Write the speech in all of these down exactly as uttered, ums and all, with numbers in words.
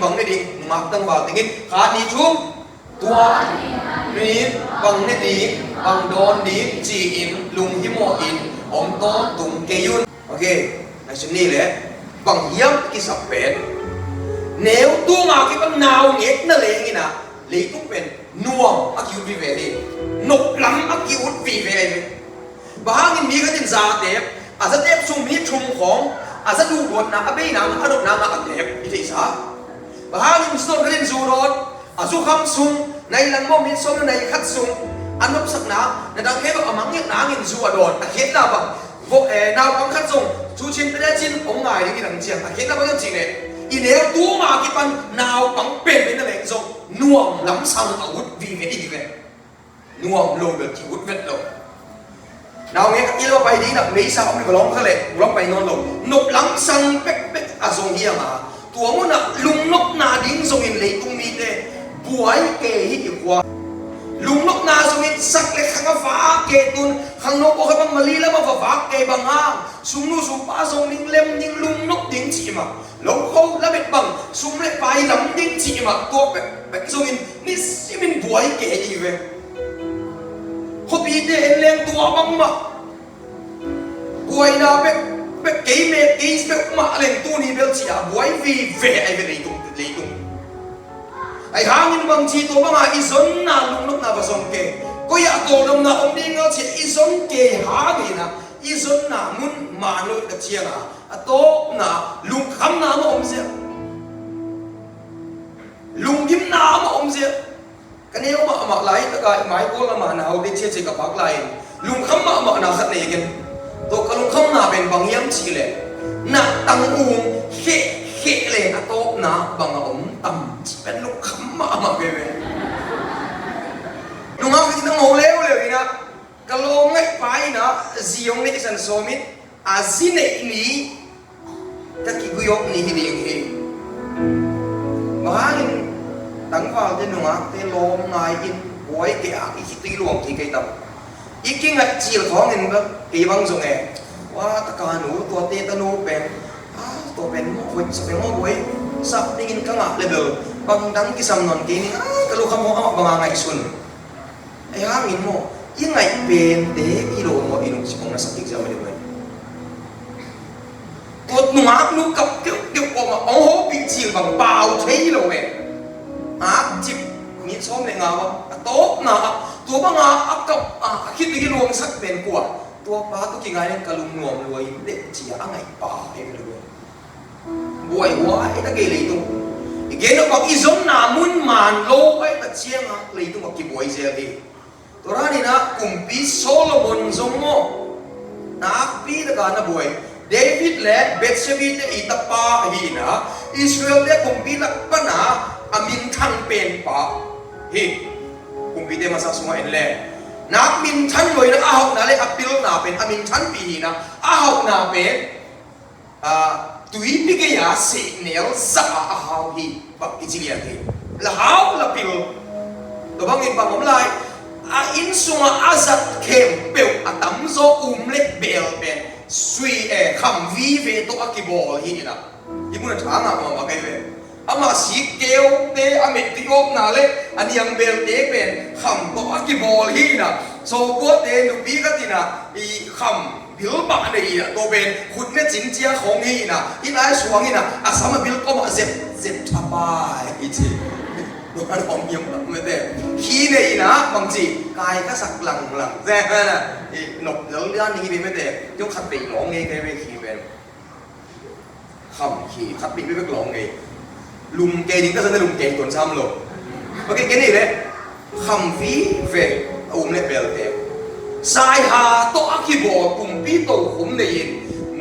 bang ne ding, nungak tangval dingin, khat, nih, thum, tua nih bang ne ding, bang dawn ding ci-in lunghimawhin om tawntung kei un. Ok, ngaihsun ni le, bang hiam kisap pen, neu tunga kipan naungek na leng in ah, leitung pen nuam a ki-ut vive hi. Noplam a ki-ut vive hi. Bang hangin mi khat in za a tep, a za tep sung mi thum khawng, a za duhduatna, a beina, a nopna ngah a tep i theihsa? Bang hangin zu dawn khat in zu dawn, a zu kham sung, nai lang maw, minute sawm le nai khat sung, a nopsakna, na dang khempeuh a mangngilhna hangin zu a dawn, a khiatna bang, vo-, eh, naupang khat zong, cu cin pia le cin, hong ngai ding i dang ciang, a khiatna bang zong cih leh, i neu tunga kipan naupang penpen na leng zong, nuam lamsang a ut vive i hi ve. Nuam lo bel ki-ut vet lo. Naungek a kilawm pai ding in ah meisa om le va lawng kha leh, va lawng pai nawn lo. Nop lamsang pekpek a zong hi a, tua munah lungnopna ding zongin leitung mite buai kei hi i khua. Lungnopna zongin sak le khang a vak kei tun, khangno pawlkhat bang Mali lamah va vak kei bang hang, sungnu sungpa zong ding, lem ding, lungnop ding cih mah. Lokho lamet bang, sum le pai lam ding cih mah, tua pekpek zongin nisimin buai kei hi ve. Khuapite en leng tua bangmah. Buaina pekpek, kei mek kei peuhmah leng tuni bel ci-a buai vive ahi ve leitung, leitung. Ahi hangin bangci tua banga i zonna lungnopna va zong kei. Koi-ah tawldamna om ding ngal ci-a i zon kei hangin ah, i zonna mun man lo i ka cianga, a tawpna, lungkhamna amah om ziah. Lunggimna amah om ziah. Ka neu mahmah lai taka i mai kawl lamah na haute ciacia ka phak lai-in, lungkham mahmahna khat nei ken. Tua ka lungkhamna pen bang hiam cih leh, na tang ung khehkheh le a tawpna bang a om tam cih pen lungkham mahmah veve. Nungak in a ngo leuleu in ah, ka lawm ngaihpa in ah, zi hong neihsan sawm in, a zi neih ni, ka kiguih awk ni hi ding hi. Bang hangin tangvalte nungakte lawm ngai-in buai kei a, i khitui luang kei kei tam. I kingaih cil khawngin bel, kei bang zong e. Wa, taka nu, tuate tanu pen, a, tua pen mawh buai, sa pen mawh buai, sa dingin ka ngah le bel, bang dang kisam nawn kei ning, a, ka lukham hawh amah banga ngaihsun. Ahi hangin maw, i ngaih pente i lawm maw, i lungsim hong nasak ding sia mah ding maw. Tua nungak nu kap keuhkeuh kawmah hong hopih cil bang pau thei lo e. Akcip, minute sawm le nga bang, a tawpna ah, tua banga a kap a, a khitui luangsak pen kua, tua pa tawh kingai leng ka lungnuam lua hi teh ci-a a ngaih pa hi lo e. Buaihuai ta kei leitung. I gen nop bang i zonna mun man lo ai ta cianga leitung a kibuai zel hi. Tua ranin ah kumpi Solomon zong maw, nakpi taka na buai. David le Bathsheba te i tapa hi in ah, Israel te kumpi lak pana a minthang penpa hi. Kumpite masa sungah en le, nak minthan lo in ah, a hauhna le a pilna pen a minthanpih hi in ah, a hauhna pen, a, tuipi gei-a sehnel zah a a hau hi, bang kici lian hi. La hau la pil. Tua bangin bang om lai, a inn sungah a zat khempeuh a tamzaw um le beel pen sui, eh, kham vive tawh a kibawl hi in ah. Hih mun a tha ngah mahmah kei ve. Amah sikkeute a mehpih awkna le a niangbeelte pen kham tawh a kibawl hi in ah. Sawlkuate nupi khat in ah, i kham bilbah nei in ah, tua pen khut ne cin cia khawng hi in ah, i lai suang in ah, a sam a bil kawmah zep, zep thapai hi ci. Tua hong hiam lam mete. Khi nei in ah, bang ci, kai ka sak langlang. Zek na, i nop lel lian ning hi mete. Tiu khat bei lawng ngei kei ve khi pen. Kham hi, khat bik bek lawng ngei. Lum kei ding ka zan a lum kei tuan sam lo. Ok, kei ni le. Kham vive a um le belte. Saiha tawh a kibawl kumpi tokhom nei in.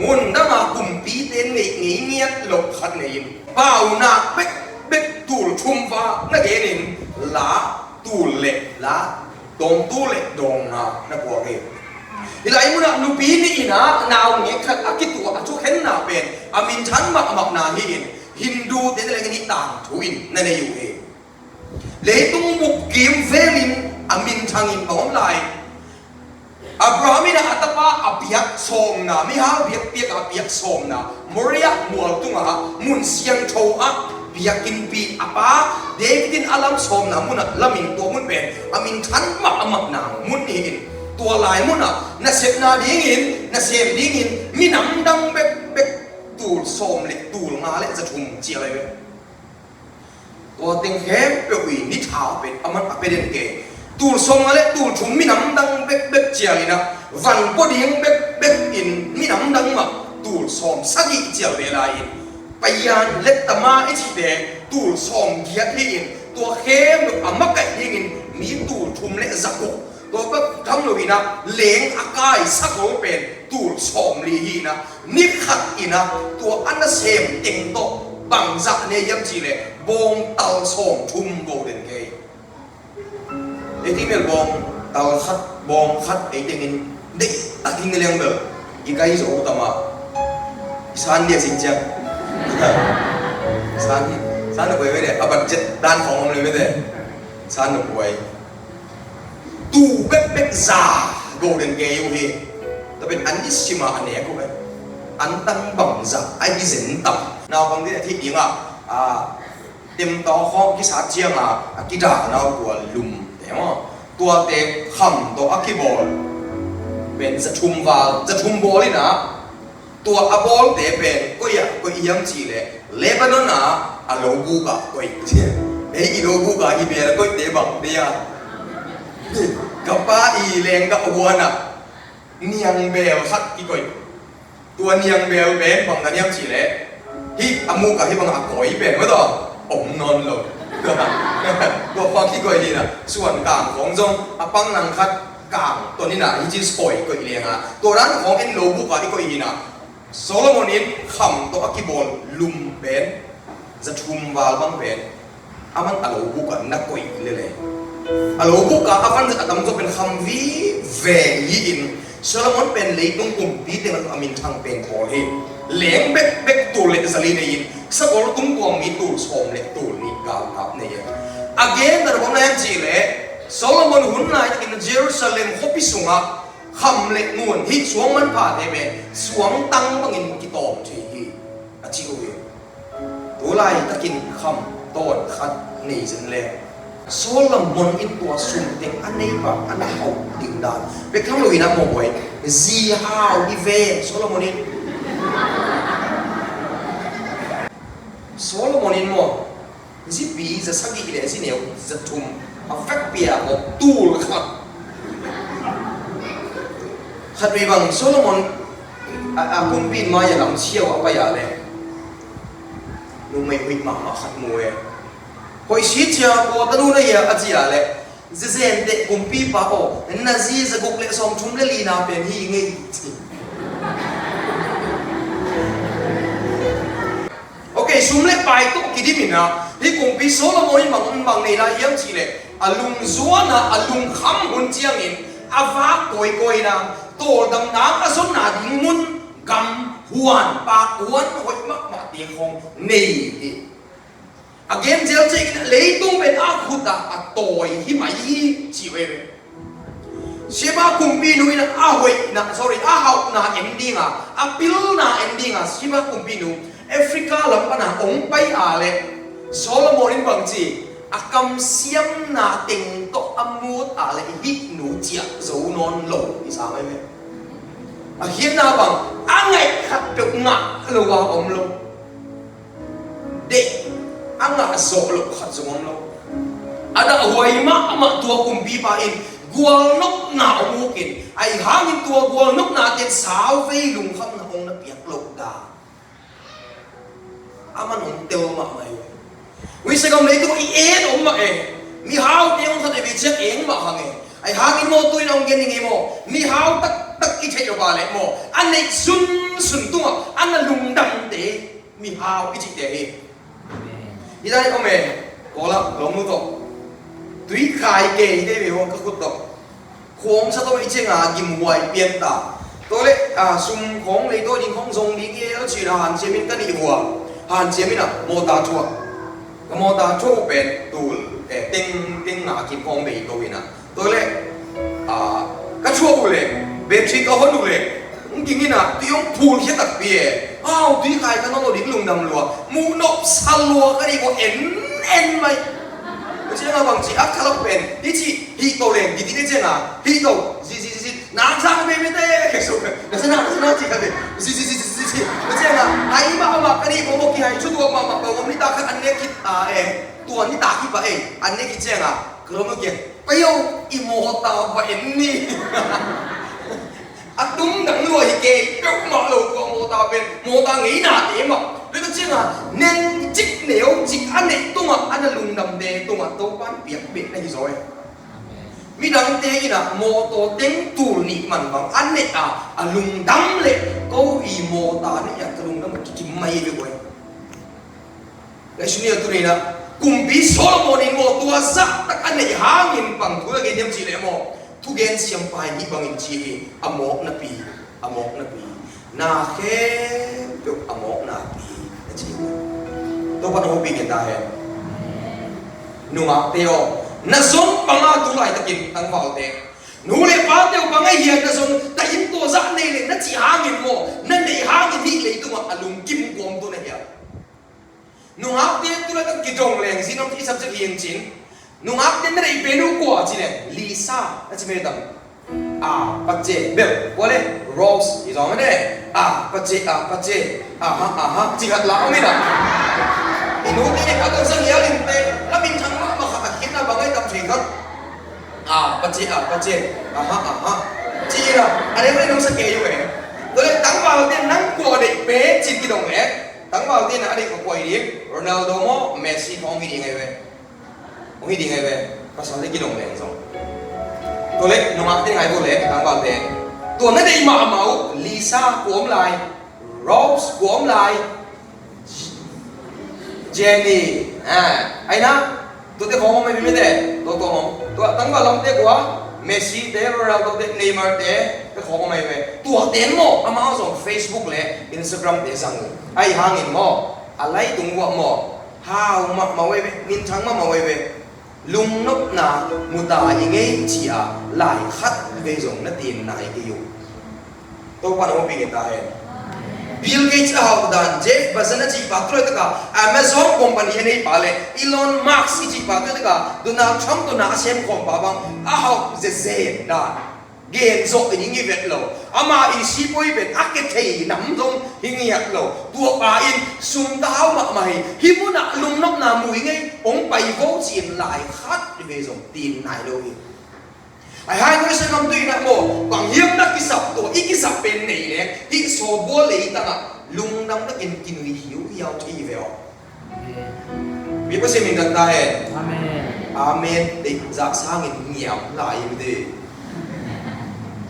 Mun danga kumpite neih ngei ngiat loh khat nei in. Paunak bekbek tul thum va na gen in. La tul le la Dawngtu le dawnga na puak hi. Hih lai munah nupi nih in ah naungek khat a kituah a thukhenna pen a minthan mahmahna hi in, Hindu te na leng in hih tangthu in na nei uh hi. Leitung bupkim velin a minthang in bang om lai. Abraham in ah a tapa a piak sawmna, mihau biakpiak a piak sawmna, Moriah mual tungah mun siangtho ah Biakinnpi a pa David in a lam sawmna munah lamin tua mun pen a minthan mahmahna mun hi-in, tua lai munah nasepna dingin, nasem dingin minam dang bekbek tul sawm le tul nga le za thum cial ahi ve. Tua teng khempeuh i ni tha pen aman a pia den kei. Tul sawm nga le tul thum minam dang bekbek cial in ah, van pua ding bekbek in minam dang mah tul sawm sagih cial ve lai in, Payan le Tama i cihte tul sawm giat hi-in, tua khempeuh a makaih dingin mi tul thum le za guk, tua bek tham lo in ah leng a kai sakol pen tul sawm li hi-in ah, ni khat in ah tua a nasem teng tawh bangzah nei hiam cih leh bawngtal sawm thum go den kei. Ei ti mel bawngtal khat, bawng khat ei tengin deih a ding liang bel i kai zo tam a, i san dia sing ciang. San, san na buai ve de, a budget dan khawng om le ve de. San na buai. Tuu bekbek za go den kei uh hi. Tua pen an i sim a a nek uh hi. An tang bangzah a hi zen tam. Naupang ding a thih ding a, a, temtaw khawng kisat ciang a, a kidakna uh tua lum te maw, tuate kham tawh a kibawl pen za thum val, za thum bawl in ah, tua a bawlte pen koi ah koih hiam cih leh Lebanon ah a lo buk ah koih. Ei i lo buk ah i beel koihte bang pia, ka pa i lenggah huan ah niang beel khat kikoih. Tua niang beel pen bang na niam cih leh hih a muk ah hih bang a koi pen maw, tua om nawn lo. Tua khawng kikoih hi-in ah, suan kang khawng zong a pang nang khat kang ton in ah, hih ci soi koih liang a, tua dan khawng en lo buk ah i koih hi-in ah, Solomon in kham tawh a kibawl lum pen za thum val bang pen aman a lo buk ah na koih lele. A lo buk ah a van zat a tamzaw pen kham vive hi-in, Solomon pen leitung kumpi teng a minthang pen pawl hi. Leng bekbek tul le za li nei-in, sakol tung tuang mi tul sawm le tul nih galkap nei hi. A gen dan bang na hiam cih leh Solomon hun laitakin Jerusalem khuapi sungah kham le ngun, hih suang manphate pen suang tang bangin kitawm thei hi, a ci uh hi. Tu laitakin kham tawn khat nei zen le, Solomon in tua sum teng a neipa a na hauh ding dan bek tham lo-in ah, mawhbuai, zi hau hi ve Solomon in. Solomon in maw, zipi za sagih le zi neu za thum a vekpi-a maw, tul khat. Khatvei bang Solomon a, a kumpi in mai-ah lam ciau a pai-a leh, numei hoih mahmah khat mu e. Hoih si cia, kua tanu na hia, a ci-a leh, zizenteh kumpipa aw, na zi za guk le sawm thum le lina pen hi ngei, ci. Ok, sum le pai tawh kidim in ah, hih kumpi Solomon in bang, bang nei lai hiam cih leh, a lungzuan ah, a lungkham hun ciangin a vak kawikawi in ah, tawldamna a zonna ding mun, gam huan, pak huan hoih mahmahte khawng nei hi. A gen zel ciangin leitung pen a khut ah a tawi hi mai hi, ci uh hi ve. Sheba kumpinu in a hoihna, sorry, a hauhna en ding a, a pilna en ding a, Sheba kumpinu Africa lam pan a hong pai-a leh, Solomon in bang ci, a kamsiamna teng tawh a mut-a leh hih nu ciah zo nawn lo, i sa mai ve. A khiatna bang, a ngaih khat peuh ngah lo a om lo. Deih a ngah zawh loh khat zong om lo. A dahhuai mahmah tua kumpipa in gualnopna hong uk in, ahi hangin tua gualnopna ten sauvei lungkhamna hong na piak loh dan. Aman hong tel mahmah hi. Ui, sagam leitung i en om mah e. Mihaute hong khat e, vei ciang eng mah hang e. Ahi hangin maw, tu-in hong gen ning e maw, mihau taktak i theih lo pa leh maw, a neih sunsun tungah a na lungdamte mihau i cihte hi. Amen. Hi dan om e, Kawla, lawmnu tawh. Tui khai kei hi kei ve hong ka khut tawh. Khuang sa tawh i cianga gimhuai pian ta. Tua leh, a, sum khawng lei tawh ding khawng zong ding i el cina hanciam in ka nih hua. Hanciam in a mawta thuah. Ka mawta thuah uh pen tul, eh, teng, teng nga kim khawng bei to in a. Tua leh, a, ka thuah uh leh, battery ka hon uh leh, hong ging in a, tui hong phul khia takpi e. Au, tui khai kha nawn lo ding lungdam lua. Muh nop sa lua ka ding ko en en mai. Ka ciang a bang ci a kha lak pen. Hi ci hi to leng di ti ne ciang a. Hi to. Zi zi zi zi. Nang sang be be te. Ke so. Na sa na sa na ci ka be. Zi zi zi zi zi. Ka ciang a. Hai ma ma ka ding ko mo ki hai chu tua ma ma ba om ni ta kha an ne kit a e. Tua ni ta ki ba e. An ne kit ciang a. Ka lo mo ki. Ka yo i mo ta ba en ni. A tum dang lua hi kei peuhmah lo tua mawtaw pen, mawtaw ngeina te mah. Lei ka ciangah nen cik neu cik a neih tungah a na lungdamte tungah Topan piak beh na hi zaw e. Midangte inah mawtaw teng tul nih man bang a neih a, a lungdam leh ko i mawtaw neih a ka lungdam a kikim mai ve ko e. Ngaihsun ni a tuni inah Kumpi Solomon in maw tua zahtak a neih hangin bang thu na gen hiam cih leh maw, thugen siampa in hih bangin ci hi. A mawk napi, a mawk napi, na khempeuh a mawk napi na ci hi. Topa na hopih ngen ta hen. Nungakte aw, na zon banga tu laitakin tangvalte, nu le pate uh banga hian na zon ta in tua zah nei le na cih hangin maw, na neih hangin hih leitungah a lungkim kawm tu na hiam? Nungakte tu laitak kidong leng zin om i subject hi ing cin. Nungakte na deih pen uh kua ci leng Lisa na ci mei tam. A pace bel kua le Rose i zong ne. A pace a pace. Aha aha ci khat la om i na. I nu te a tong sang hial in te la min thang ma ma khat a khit na bang ai tam thei khat. A pace a pace. Aha aha ci na. A dei mai nong sa kei uh e. Tu le tangval te nang kua deih pen cin kidong leng. Tangval te na a deih kua hi ding, Ronaldo maw, Messi khawng hi ding ahi ve. Khawng hi ding ahi ve. Pasal te kidong leng zong. Tua leh nungak te ngai vo leh tangval te, tua na deih mahmah uh, Lisa kua om lai, Rose kua om lai, Jenny, ah, ai na. Tuate khawng om ahi ve mite. Tua tua om. Tua tangval lamte kua, Messi te, Ronaldo te, Neymar te, te khawng om ahi ve. Tuate maw, amau zong Facebook le Instagram te zang uh. Ahi hangin maw, a laitung uh ah maw, hau mahmah uh ahi ve, minthang mahmah uh ahi ve. Lungnopna mu ta i ngei ci-a lai khat vei zong na tin nai kei uh. Topa na hopih ngen ta hen. Bill Gates a hauh dan, Jeff Bezos a cihpa tu laitak a, Amazon company a neipa le Elon Musk i cihpa tu laitak a, Donald Trump tawh na a semkhawmpa bang a hauh zetze dan gen zawh i ding i vet lo. Ama i sipawi pen a kethei nam zong hi ngiat lo. Tuapa in sum ta hau mahmah hi. Hih munah lungnopna mu i ngei, hong pai vo ci-in lai khat i vei zong tin nai lo hi. Ahi hang nuai sangam tu inah maw, bang hiam na kisap tua, i kisap pen nei leng, hih sawbual leitangah lungdam takin kinui hiuhiau thei hi ve aw. Mi Pasian min thang ta hen. Amen. Amen. Deih zah sangin ngiam lai hi mite.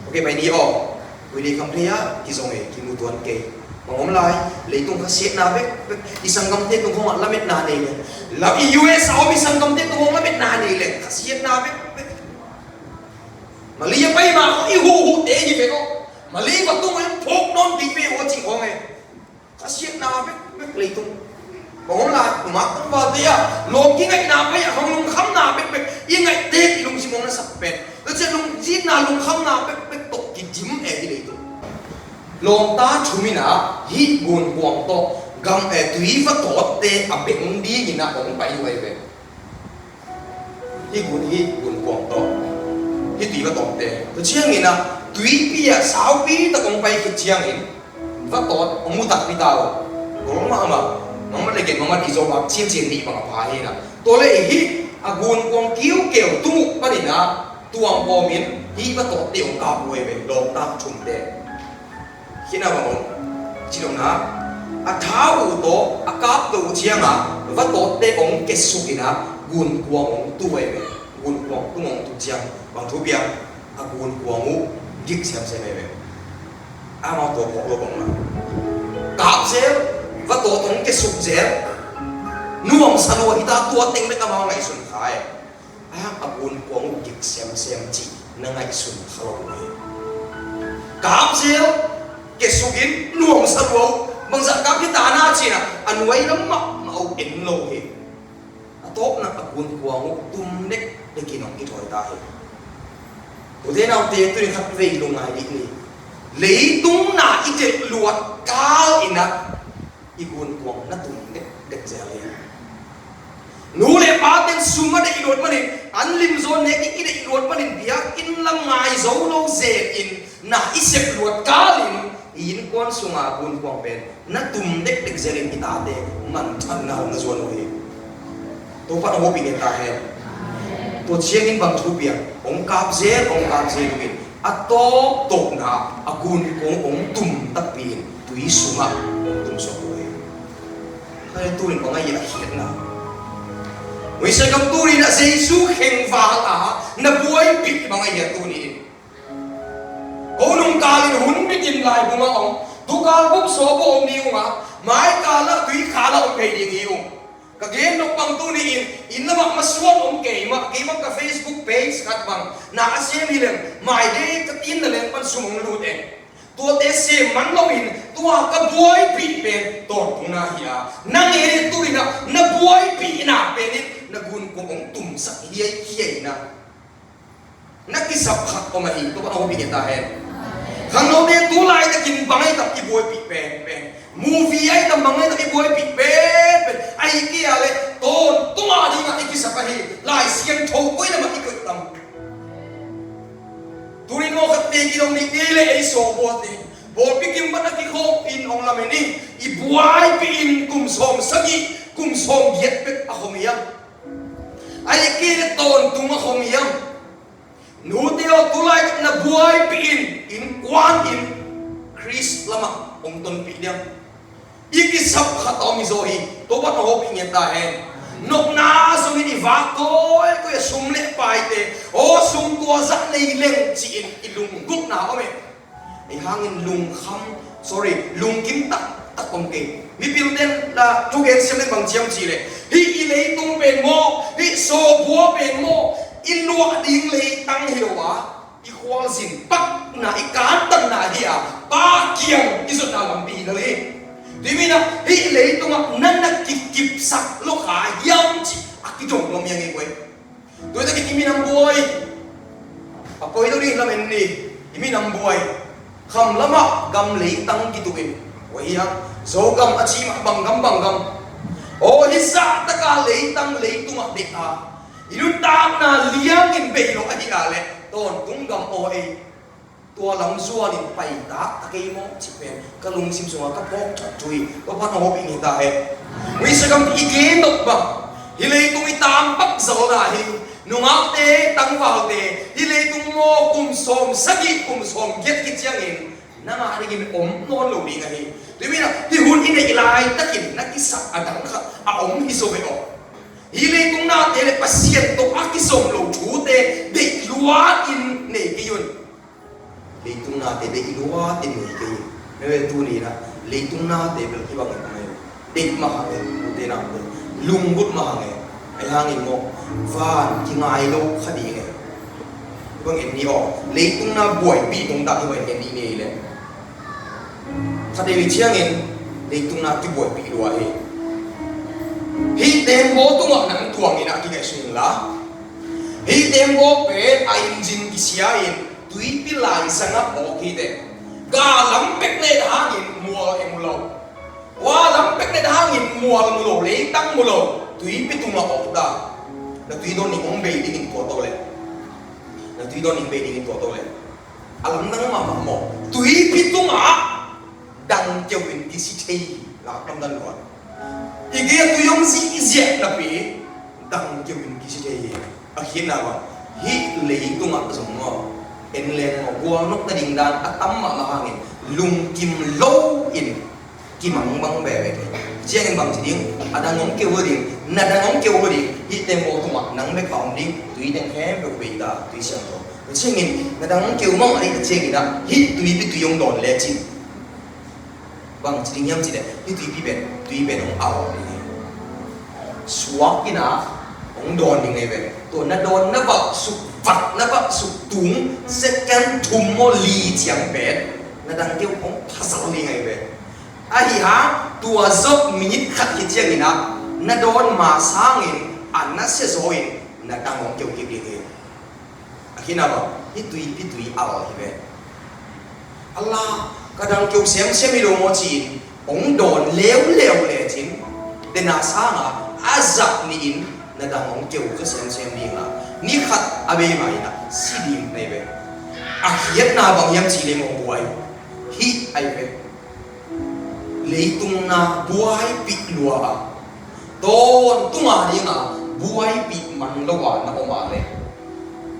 Ok, pai ni aw. Ui dei kham thei ah, kizong e, kimu tuan kei. Bang om lai, leitung khasiatna bekbek, i sanggamte tung khawngah lametna nei leng. Lam i U S a om i sanggamte tung khawng lametna nei leng, khasiatna bekbek. Mali a pai ma khawng i huhhuhte hi ve aw. Mali va tung in phawk nawn kik ve aw cih khawng e. Khasiatna bekbek leitung. Bang om lai, nungak tangvalte ah lawm kingaihna pai ah khawng lungkhamna bekbek i ngaihte i lungsim hong na sak pen. Tua ciang lungzinna lungkhamna bekbek tawh kidim e hi leitung. Lawmta thum inah hih gunkuang tawh gam e tui va tawtte a beng dingin ah hong pai uh ahi ve. Hih gun, hih gunkuang tawh hih tui va tawtte. Tua ciangin ah tuipi ah saupi tak hong pai khit ciangin va tawt hong mu takpi ta uh. Gol mahmah. Mangmat le gen mangmat i zawh bak ciancian nih bang a pha hi inah. Tua le hih a gunkuang kiukeu tung uh panin ah tuang pawmin hih va tawtte hong kap uh ahi ve, lawmta thumte. Khin a bang om. Ci dongna a tha uh tawh a kap to uh ciangah va tawtte hong kesuk inah gunkuang hong tu ahi ve. Gunkuang tung hong tu ciang bang thu piang, a gunkuang uh gik semsem ahi ve. Amau tua phawk lo bang mah. Kap zel, va tawt hong kesuk zel. Nuamsa lua hi ta, tua teng bek amau ngaihsun kha e. A, a gunkuang uh gik semsem cih na ngaihsun kha lo uh hi. Kap zel, kesukin nuamsa lua uh, bangzah kap hi ta na cih na a nuai lam mahmah uh en lo hi. A tawpna a gunkuang uh tum dekdekin hong kithawi ta hi. Ute naute tuni khat vei lungngai dih ni. Leitung na i delh luat kal in ah i gunkuang na tum dekdek zel hi. Nu le pate'n sum a deih luat manin, an lim zaw nek i deih luat manin, biakinn lam ngai zo lo zel in na i sep luat kal in i innkuan sunga gunkuang pen na tum dekdek zel in i tate manthanna hong na zuan uh hi. Topa'n hong hopih ngen ta hen. Tua ciangin bang thu piang, hong kap zel, hong kap zel uh in a tawptawpna a gunkuang hong tum takpi in tui sungah hong tum suak uh hi. Kha le tunin bang a hiah a khiatna. Muisakam tunin ah Jesu khengval a na buaipih bang a hiah tunin. Ko nung kalin hun bitin laibung a om, tukal buk sawbu om ni ung a, mai kala tui kala om kei ding hi ung. Ka gen nop bang tuni in, inn lamah masuan om kei mah, kei bang ka Facebook page khat bang na a sem hi leng, mai dei ka tin na leng pan sum hong lut e. Tuate sem man loin tua ka buaipih pen tawntungna hi a, nang e turin ah na buaipihna pen in na gunkuang hong tumsak hiaihiaina. Na kisap khat om ahi, tua bang a hong hopih ngen ta hen. Khangnote tu laitakin bang ahi tam i buaipih pen pen, movie ahi tam bang ahi tam i buaipih pen pen, ahi kei a leh tawntung a dingah i kisap ahi. Lai Siangtho koina mah i koih tam. Tunin maw khatte kidong dik dei le ei sawbuate, bawlpi kim pan a kikhawm in hong lamen in, i buaipih in kum sawm sagih, kum sawm giat bek a khom hiam? Ahi kei le tawntung a khom hiam? Nute aw, tulai na buaipih in, innkuan in Khrist lamah hong tonpih diam? I kisap khat a om hi zaw hi. Topa'n hong hopih ngen ta hen. Nopna zongin i vak kawikawi a sum le paite, aw sum tua zah nei leng ci-in i lunggulhna om e. Ahi hangin lungkham, sorry, lungkim taktak om kei. Mipilte'n la thugen siam le bang ciam cih leh, hih i leitung pen maw, hih sawbua pen maw, i luah ding leitang hi lo a, i khualzin pakna, i kantanna hi a, Pa kiang i zotna lampi hi lo hi. Tui mi-in ah hih leitungah na na kikipsak lo kha hiam cih a kidong nuam hi a ngei guai. Tua hi takin i minam buai, a poi lo ding lam en ni, i minam buai. Kham lamah gam leitang kitukin, ua hi a, Zogam a ci mah bang gam bang gam. Aw, hih zah taka leitang leitungah deih a, i nuntakna liangin bei lo ahi a leh tawntung gam aw ei. Tua lam zuanin paitak ta kei maw cih pen ka lungsim sungah ka phawk ṭhat thu hi. Topa'n hong hopih ngen ta hen. Muisakam i gen nop bang, hih leitung i tampak zalna hi. Nungakte, tangvalte, hih leitung maw kum sawm sagih, kum sawm giat khit ciangin nang a dingin om nawn lo ding ahi. Tui mi-in ah hih hun i neih laitakin na kisap a dang khat a om hi zaw ve aw. Hih leitung nate le Pasian tawh a kizom lo thute deih luatin nei kei un. Leitung nate deih luatin nei kei in. Meve tuni-in ah leitung nate bel kibang in amai deih mah hang e, ute nate lunggulh mah hang e. Ahi hangin maw, van kingai lo kha ding e. Bang en ni aw, leitung na buaipih tungtak hi bang en ni nei le. Khat ei ciangin leitung na kibuaipih lua hi. Hih tembaw tungah nang tuangin ah kingaihsun inla, hih tembaw pen a engine kisia in tuipi laizangah mawk hi teh. Gal lam pek let hangin mual en mu lo. Kua lam pek let hangin mual mu lo, leitang mu lo. Tuipi tungah awk ta. Na tui dawn ning hong bei dingin tua to le. Na tui dawn ning bei dingin tua to le. A lamdang mahmah maw. Tuipi tungah dang keu in kisi thei hi. Lak lamdang luat. I gei a tui hong zihziah napi dang keu in kisi thei hi. A khiatna bang, hih leitungah zong maw, en leng maw, gualnop nading dan a tam mahmah hangin lungkim lo in kimangbang veve kei. Ciangin bang ci ding, a dang hong keu lo ding, na dang hong keu lo ding, hih tembaw tungah nang bek a om ding, tui teng khempeuh bei ta, tui siangtho. Ciangin na dang hong keu mahmah ding ta ciangin ah hih tuipi tui hong dawn lecin bang ci ding hiam cih leh, hih tuipi pen, tui pen hong au ding hi. Suak in ah hong dawn ding hi ve. Tua na dawn na valh suk vat, na valh suk tung second thum maw li ciang pen na dang keu hong phazal ding hi ve. Ahi hang tua zawh minute khat khit ciangin ah na dawn ma sangin a nasia zaw in na dang hong keu kik ding hi. A khin a bang, hih tuipi tui al hi ve. A la, ka dang keu semsem hi lo maw ci-in hong dawn leuleu lecin, dena sanga a zah nihin na dang hong keu zaw semsem ding a, ni khat a bei ma in a si ding na hi ve. A khiatna bang hiam cih leh maw, buai hih ahi ve. Leitung na buaipih lua a, tawntung a dinga buaipih man lo a na om a leh,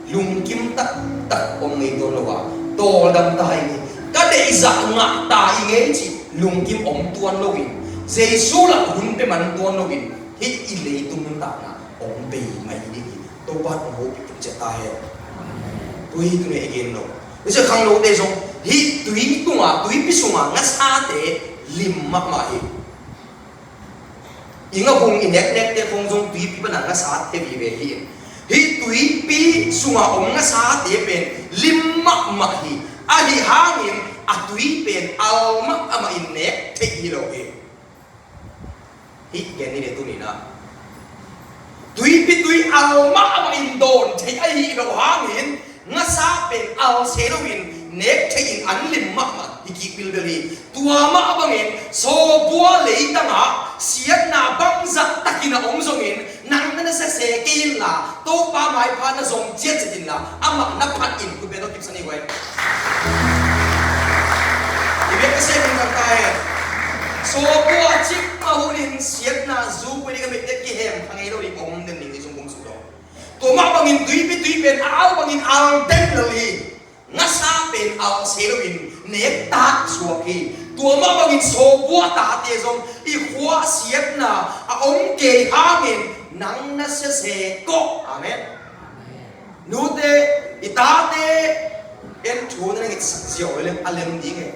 lungkim taktak om ngei tuan lo a, tawldam ta i ngei, ka deihzah ngah ta i ngei cih lungkim om tuan loin, Jesu lah hun pia man tuan loin, hih i leitung nuntakna hong bei mai ding hi. Topa in hong hopih ciat ta hen. Tua hi tuni a i gen lo. Tua ciang khangnote zong hih tui tunga, tuipi sunga ngasate lim mahmah hi. I ngabung i neknekte khong zong tuipi pana ngasate vive hi. Hih tuipi sunga om ngasate pen lim mahmah hi. Ahi hangin a tui pen al mahmah in nek theih hi lo hi. Hih gen ni le tuni na, tuipi tui al mahmah in dawn theih ahi lo hangin, ngasa pen al se loin nek theih in an lim mahmah hi kik bilbel hi. Tua mah bangin sawbua leitangah siatna bangzah takin a om zongin, nang na na sese kei inla, Topa maipha na zong ciatciat inla, amah na phat in. Khut beng tawh kipsak ni guai. I bek ka sem in ka kai. Sawbua cikmah hunin siatna zu pui ding a mite kihem kha ngei lo ding om den ding i zong bum suk lo. Tua mah bangin tuipi tui pen a al bangin al den lo hi. Ngasa pen al se loin nek tak suak hi. Tua mah bangin sawbua tate zong i khua siatna a om kei hangin nang na sese kawh. Amen. Nute, i tate en thu na na ngetsak ziau le a lem ding e.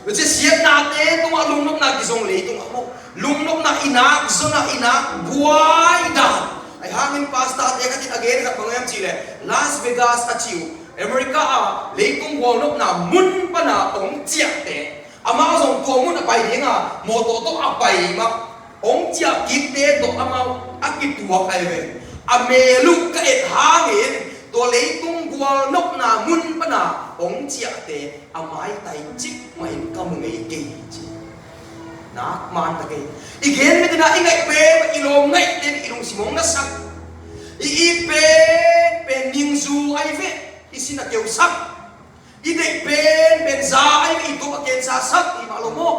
Tua ciang siatnate tungah lungnopna kizong leitungah maw, lungnopna i nak zona i nak buai dan. Ahi hangin pastorte khat in a gen khat bang hiam cih leh, Las Vegas a ci uh, America a leitung gualnopna mun pana hong ciahte, amau zong tua mun a pai dinga mawtaw tawh a pai mah, hong ciah kikte tawh amau a kituak ahi ve. A mel uh ka et hangin tua leitung gualnopna mun pana hong ciahte a maitai cikmah in ka mu ngei kei hi ci. Nak man ta kei. I gen mite na i ngaih pen, i lawm ngaihte in i lungsim hong nasak. I it pen pen ningzu ahi ve, i sin a keusak. I deih pen pen za ahi ve, i tup a kensa sak, i mah lo maw.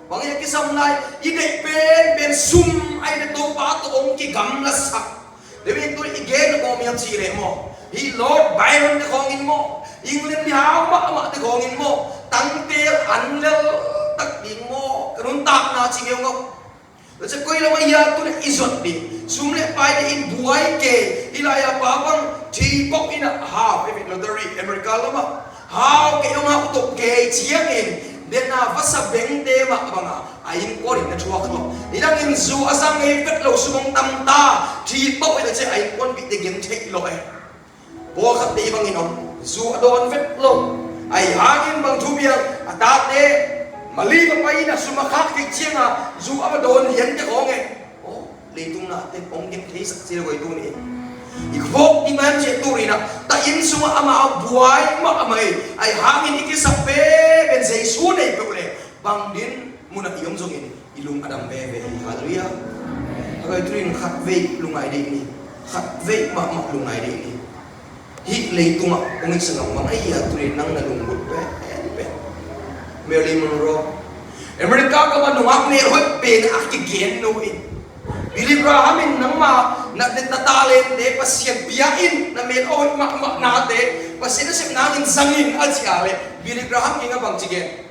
Bang i a kisam lai, i deih pen pen sum ahi ve, Topa tawh hong kigamla sak. Tua hi tuni i gen na bawm hiam cih leh maw, hih Lord Byron te khawng in maw, England mihau mahmah te khawng in maw, tangtel an lel tak ding maw, ka nuntakna ci ngeungau. Tua ciang koi lamah hiah tuni i zot ding, sum le paite in buai kei, hih lai-a pa bang thi pok in a hau, lottery, America lamah hau kei, hong hau tok kei ciangin, dena vasa bengte mah banga a innkuan in na thuak lo. Nidangin zu a zang ngei vet lo, sum hong tam ta, thi pok in a ci a, a innkuanpihte gen theih lo e. Pawlkhatte bangin om, zu a dawn vet lo. Ahi hangin bang thu piang, a tate Malay va pai in a sum a khak theih cianga zu a va dawn liante khawng e. Aw, leitung nate hong gen theisak ci lo e tuni. I khuak ding mah hiam cih leh tuni in a, ta inn sungah amau buai mahmah hi. Ahi hangin i kisap pen pen Jesu nei peuh leh bang din munah i om zongin i lung a dam veve hi. Halleluiah. A kai tuni in khatvei lungngai deih ni. Khatvei mahmah lungngai deih ni. Hih leitungah hong i sanggam bang ahi a, tuni in nang na lunglut pen pen Marilyn Monroe. America gam a nungak mel hoih pen a kigen no in, Billy Graham in nangma na, na talente Pasian pia in, na mel a hoih mahmah nate Pasian nasep nangin zang in a ci a leh, Billy Graham kiangah bang ci gen?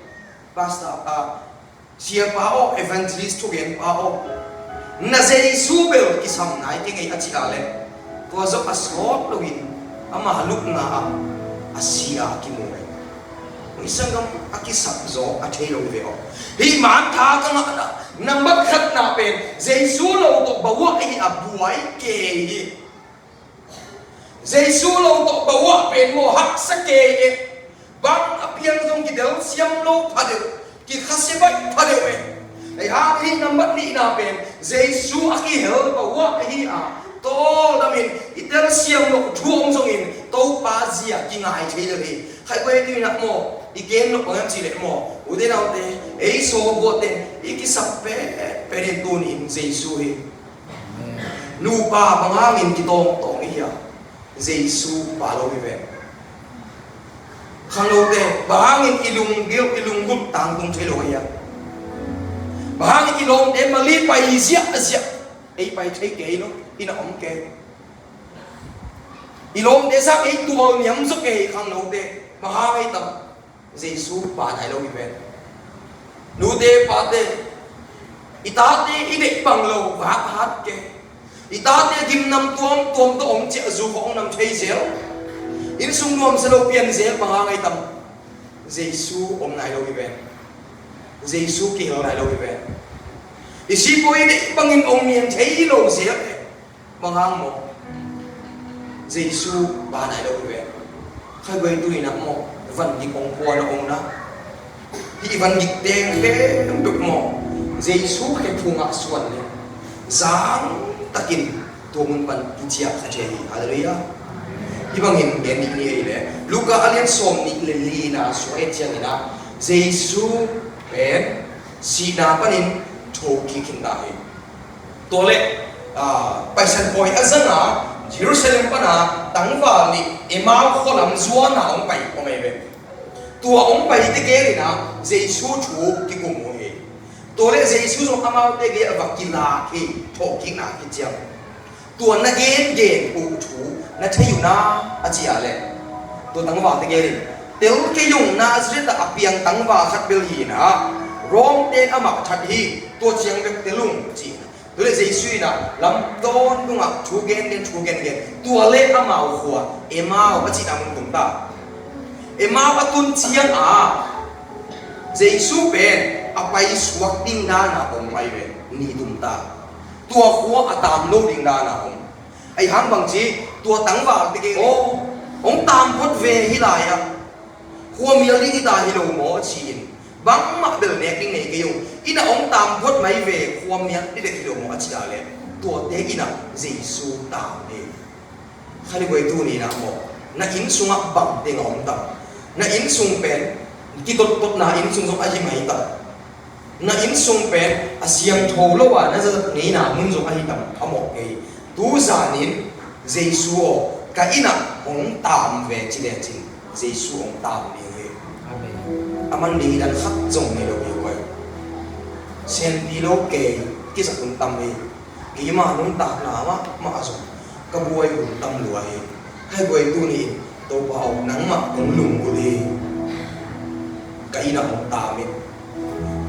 Pastor, ah, siapa aw, evangelist thugenpa aw, na Jesu bel kisam nai keng ei a ci a leh, tua zawh a sawt loin ama lupna ah a si a kimu e. Hong i sanggam a kisap zaw a thei lo hi ve aw. Hih mantha ka ngahna nambat khatna pen Jesu lo tawh bawah ahi a buai kei hi. Jesu lo tawh bawah pen maw haksa kei e. Bang a piang zong kidelsiam lo pha deuh, kikhasiabaih pha deuh e. Ahi hang hih nambat nihna pen Jesu a kihel bawah ahi a, tawldamin i telsiam loh thu om zongin Topa zia kingai thei deuh hi. Khaih guai tuinah maw, I gen lo bang hiam cih leh maw, ute naute, ei sawlguahte i kisap pet pet in tuni-in Jesu hi. Nupa bang hangin kitawngtawng i hi a, Jesu pa lo hi ve. Khangnote, bang hangin i lunggulh, i lunggulh tangtung thei lo hi a, bang hangin i lawmte Mali pai ziahziah, ei pai thei kei lo, inn ah om kei. I lawmte sang ei tual niam zaw kei, khangnote, bang hang ei tam? Jesu pa nai lo hi ve. Nute pate, i tate i deih bang lo vak hat kei. I tate gimnam tuamtuam tawh om ciah, zu khawng nam thei zel, innsung nuamsa lo pian zel, bang hang ei tam? Jesu om nai lo hi ve. Jesu kihel nai lo hi ve. I sipuai i deih bangin om nian thei lo zel e. Bang hang maw? Jesu pa nai lo hi ve. Khaiguai tu-in ah maw, van gik hong puan a om na. Hih van gik teng peuhpeuh maw, Jesu khe phungah suan le zang takin tua mun pan kiciah kha thei hi. Halleluiah. Hih bangin gen nih ni ei le, Luka a lian sawm nih le lina sung et ciangin ah Jesu pen sihna panin thokik khin ta hi. Tua leh, ah, Paisan Pawi a zanga Jerusalem pana tangval nih Emau khualam zuana hong pai om ei ve. Tua hong pai tegel in ah Jesu thu kikum uh hi. Tua leh Jesu zong amaute gei a va kilak hi, thawhkikna khit ciang. Tua na gengen uh thu na thei uh na, a ci a leh, tua tangval tegel in, tel kei ung, Nazareth ah a piang tangval khat bel hi in ah, Rom ten amah that hi, tua ciang bek tel ung, ci. Tua leh Jesu in ah lam tawntungah thu gengen, thu gengen, tua leh amau khua Emau a cihna mun tung ta. Emau a tun ciangah Jesu pen a paisuak ding dana om ahi ve, ni tum ta. Tua khua a tam lo ding dana om. Ahi hang bangci, tua tangval tegel, aw, hong tam phot ve hih lai-ah, khuamial ding hi ta hi lo maw, ci-in, bangmah bel nek ding nei kei ung, inn ah hong tam phot mai ve, khuamial ding dek hi lo maw, a ci a leh, tuate in ah Jesu tam hi. Khaiguai tuni in ah maw, na inn sungah bang teng a om tam? Na inn sung pen kitottotna inn sung zong ahi mai tam? Na inn sung pen a siangtho lo a na zat ngeina mun zong ahi tam? A mawk kei. Tuzanin Jesu aw, ka inn ah hong tam ve ci lecin Jesu hong tam ding hi. Amen. A man ding dan khat zong nei lo hi guai. Senpi lo kei, kizat hun tam hi. Keima nuntakna mahmah zong ka buai hun tam lua hi. Khaiguai tuni-in, Topa aw, nangmah kong lunggulh hi. Ka inn ah hong tam in.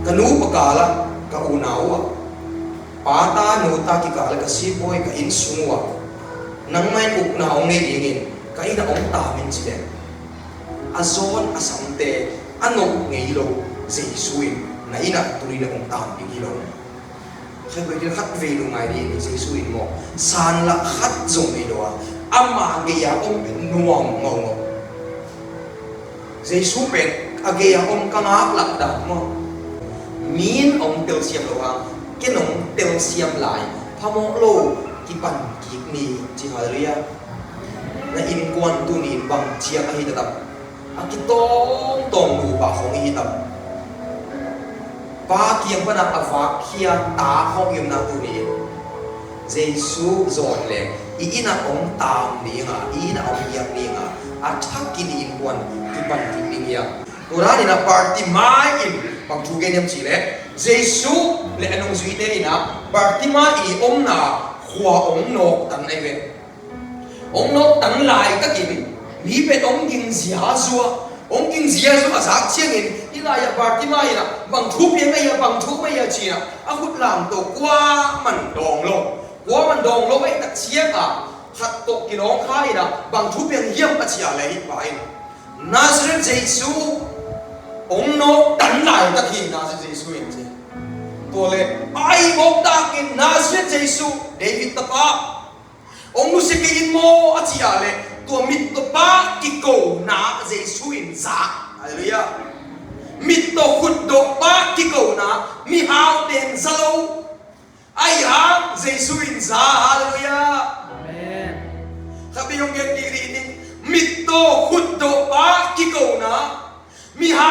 Ka nu pa kal ah, ka unau ah, pa ta nu ta kikal ah, ka sipuai ka inn sung uh ah, nangmah in ukna hong nei dingin ka inn ah hong tam in ci leh, a zawn a samte a nolh ngei lo Jesu in na inn ah tuni-in hong tam ding hi lo. Khaiguai ding khat vei lungngai dih ni, Jesu in maw, sanlah khat zong nei lo a, ama gei-a om pen nuam ngawngawng. Jesu pen a gei-a om ka ngaklah dan maw, mi in hong telsiam lo hang, ken hong telsiam lai, phamawh lo, kipan kik ni, ci. Halleluiah. Na innkuan tuni-in bang ciang ahi ta tam? A kitawngtawng nupa khawng i hi tam? Pa kiang pana a vakkhia ta khawng i omna tuni-in Jesu zawn le i inn ah hong tam dinga, i inn ah hong piak dinga, a thakin i innkuan kipan ding ding hi a. Tua danin ah Bartimai in bang thu gen hiam cih leh, Jesu le a nungzuite in ah Bartimai i omna khua hong nawktan ahi ve. Hong nawktan laitakin mi pen hong ging ziazua, hong ging ziazua a zak ciangin, hih lai-ah Bartimai in ah bang thu piang ahi a, bang thu ahi a ci-in ah a khut lam tawh kuaman dawng lo. Kuaman dawng lo ahih tak ciangah khat tawh kilawng kha in ah, bang thu piang hiam a ci a leh, hih pa in, Nazareth Jesu hong nawktan laitak hi, Nazareth Jesu in ci. Tua leh a ei mawk takin, Nazareth Jesu, David tapa, hong nusia kei in maw a ci a leh, tua mittawpa kikona Jesu in za. Halleluiah. Mittaw khutdawhpa kikona, mihaute in za lo. Ahi hang Jesu in za. Halleluiah. Amen. Khapi hong gen kik rih ni. Mittaw khutdawhpa kikona, miha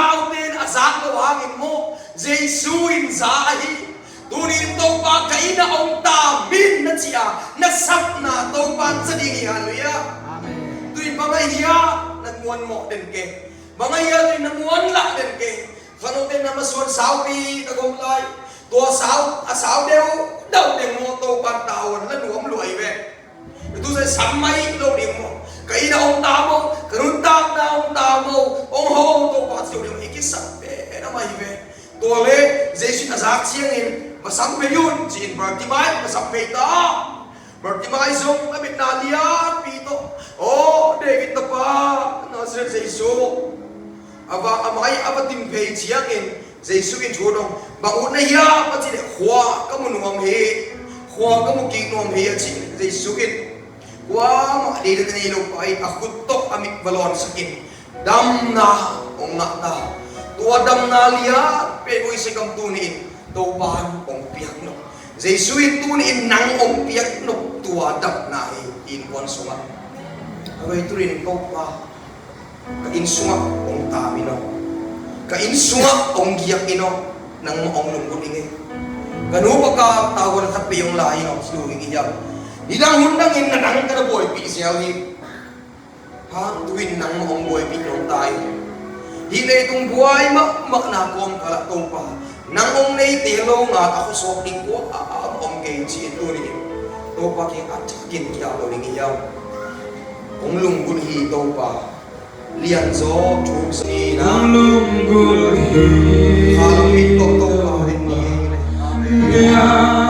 Jesu in za ahi. Tuni in Topa ka inn ah hong tam in na ci a, na sapna Topa in za ding hi. Halleluiah. Amen. Tui bang a hia na muan mawh den ke. Bang a hia tui na muan lah den ke. Khangnote na masuan saupi ka gom lai. Tua sau a sau deuh deuh deng mawh Topa in tavuan la nuam lua hi ve. Ka tu sai sam mai lo ding maw. Ka inn ah hong tam o, ka nuntakna hong tam o, hong ho Topa ci lo ding maw. I kisam pen a mai ve. Tua le Jesu in a zak ciangin, masam phei un ci-in Bartimai masam phei ta. Bartimai zong a mitna lianpi tawh, aw David tapa Nazareth Jesu, a va, a mai a va tim phei ciangin Jesu in thu dong, bang ut na hiam a cih leh, khua ka mu nuam hi, khua ka mu kik nuam hi a cih leh Jesu in kuamah deihna nei lo pa in a khut tawh a mit va lawnsak in damna hong ngah ta. Tua damna lian pen Moise gam tuni in Topa in hong piak nop. Jesu in tuni in nang hong piak nop tua damna hi innkuan sungah. A vei turin Topa ka inn sungah hong tam in aw. Ka inn sungah hong giak in aw. Nangmah hong lunggulh ing ei. Ka nu pa ka tavuan khat pei hong la in aw. Ci lo ding hi hiam. Nidang hun dangin na nang ka na buaipih zel hi. Hang tu in nangmah hong buaipih lo ta hi. Hih leitung buai mahmahna kawmkal ah Topa, nang hong neite lo ngal a khuasuak ding kua a om kei ci-in tuni in Topa kiang a thakin kiam lo ding hi hiam. Hong lunggulh hi Topa. Lianzaw thuk sa ni na. Hong lunggulh hi. Kha lam hi Topa. Amen.